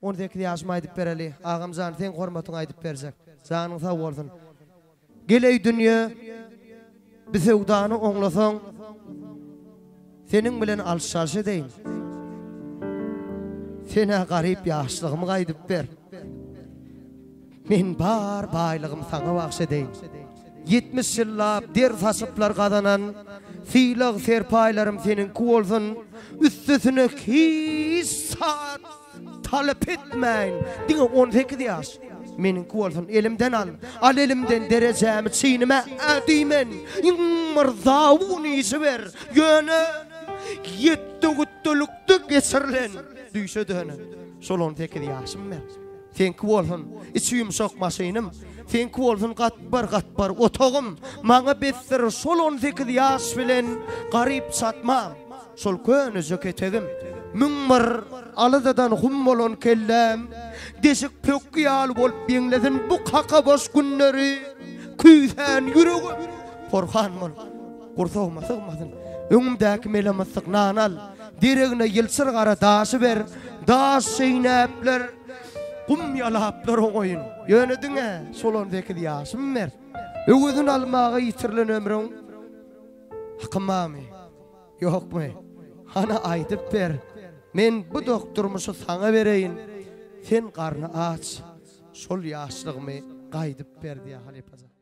18 ýaşymy aýdyp bereli. Agamjan seň hormatyňa aýdyp berjek. Janyň sag bolsun. Gel eý dünýe, bi söwdany oňlasaň, seniň bilen alyş-çalyş edeýin. Sen-ä garyp ýaşlygymy gaýdyp ber. Men bar baýlygymy saňa bagş edeýin. 70 ýyllap der saçyplar gazanan sylag-serpaýlarym seniňki bolsun, üstesine hiç zat talap etmäýin, diňe 18 ýaş meniňki bolsun, elimden al, al elimden derejämi, çynyma diýmen, iň bir zabun işi ber, ýöne ýetde-gütdelikde geçirilen düýşe dönen şol 18 ýaşym ber. Seňki bolsun, içi ýumşak maşynym, Seňki bolsun gatbar-gatbar otagym, Maňa besdir şol on sekiz ýaş bilen Garyp çatmam, şol köneje ketegim. 1001 aladadan hum bolan kelläm, Deşik pökgi ýaly bolup ýeňlesin Bu kakabaş günleri küýsän ýüregim. Porhan bolup, gursagyma sygmasyn, Öňümdäki mele myssyk nany al, Deregine ýylçyr gara daşy ber, Daş çeýnäpler, gum ýalaplar oňaýyn. Ýöne diňe şol on sekiz ýaşym ber. Öwezini almaga ýitirilen ömrüň hakym barmy, ýokmy? Hany aýdyp ber. Men bu dok durmuşy saňa bereýin. Sen garny aç, şol ýaşlygymy gaýdyp ber diýýär halypa jan.